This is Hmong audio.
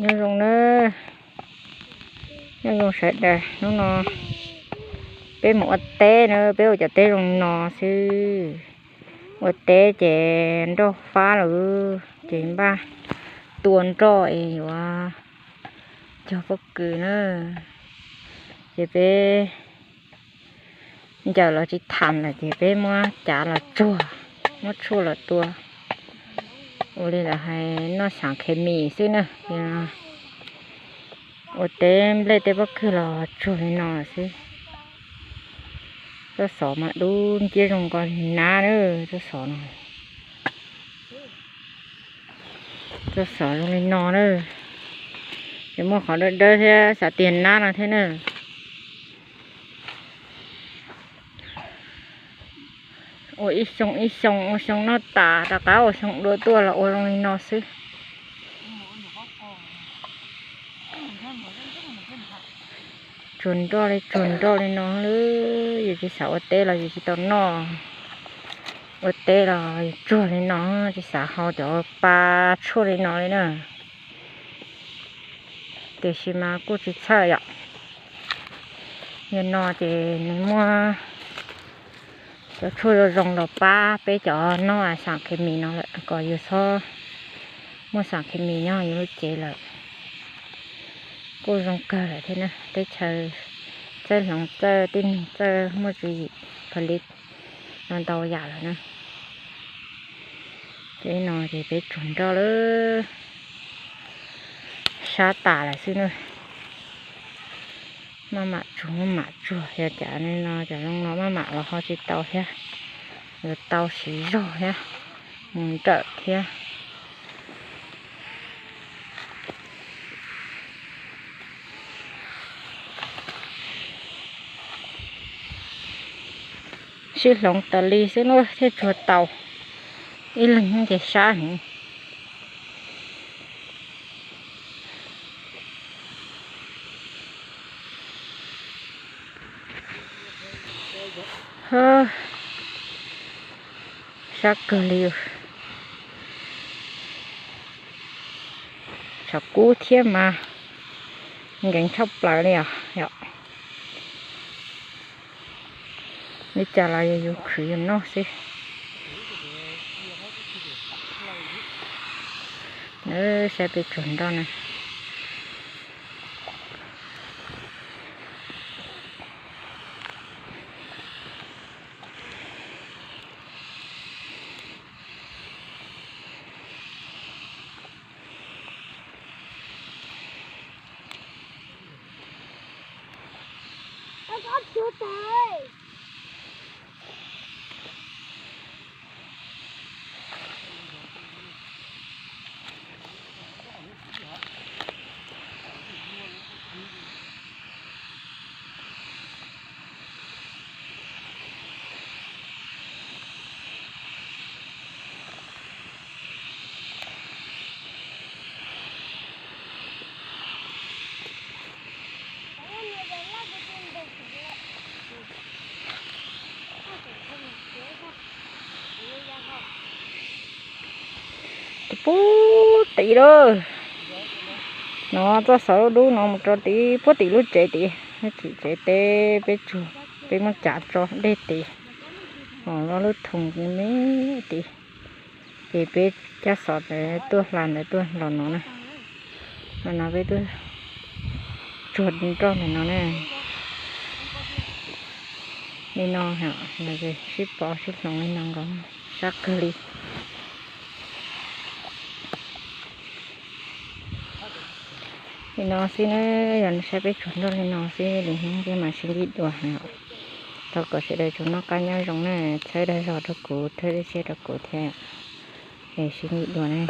Nyob zoo na, nyob zoo sawv daws. Hnub no peb mus ua teb na, peb ua cov teb zoo no xwb. Ua teb ces nroj fab lawm, ces npaj tua nroj es yuav cog pob kws na. Ces peb ncaws los tsis tham lawm ces peb muab cav los tsuag, muab tshuaj los tua. Ua li lawv hais noj xav khes mis xwb na. Ua teb nplej teb pob kws los tsuag li no xwb. Tsob xov mas dub nciab zoo nkaus li nab na, tsob xov no. Tsob xov zoo li no na. Ces muaj qhov dawb dawb thiab xav tias nab no thiab na. Ua ib xyoo ib xyoo, ua xyoo no tas rov qab ua xyoo dua tuaj los ua zoo li no xwb. Tsuag nroj li tsuag nroj li no lawm, yus tsis xav ua teb los yus tsis tau noj, ua teb los yus tsuag li no, tsis xav haus cov pa tshuaj li no li na. Tiam sis mas kuj tsis txhawj yom. Yog no ces nws muaj cov tshuaj zoo zoo los pab peb cov noj xav khes mis no lawm, kom yus txhob muaj xav khes mis nyob yus lub cev lawm. Kuj zoo kawg lawm thiab na, teb chaws txawj hloov txawj tib neeg txawj muaj tswv yim pha li no ntau yam lawm na. Ces no ces peb tsuag nroj lawm, sab tas lawm xwb na. Maj mam tsuag maj mam tsuag, yog cas no cov zoo no maj mam los ho tsis tau thiab, yuav tau siv zog thiab, mus nrawm thiab. Sib hloov tas li xwb na thiaj tsuag tau, ib leeg ces sab heev. Sab kawg li, tshav kub thiab mas nkees tshaj plaws li os yom. Li cas los yus khwv yus noj xwb. Saib peb tsuag nroj na. Puag tim lawm. No txoj xov dub dub no mus rau tim puag tim lub tsev tid, lub tsev teb peb tsuag, peb muab cav tso dej tid, los lub thooj me tid. Ces peb cab xov ntawd tuaj hla ntawd tuaj los no na. Los no peb tuaj tsuag nroj ntawm no na. Li no, sib pov sib hloov li no nkaus, sab kawg li. Li no xwb na, yog saib peb tsuag nroj li no xwb, lwm hnub peb mam sib ntsib dua na. Thov kom sawv daws tsuas noj qab nyob zoo na, txhawb dag zog rau kuv, thawb siab rau kuv thiab. Es sib ntsib dua na.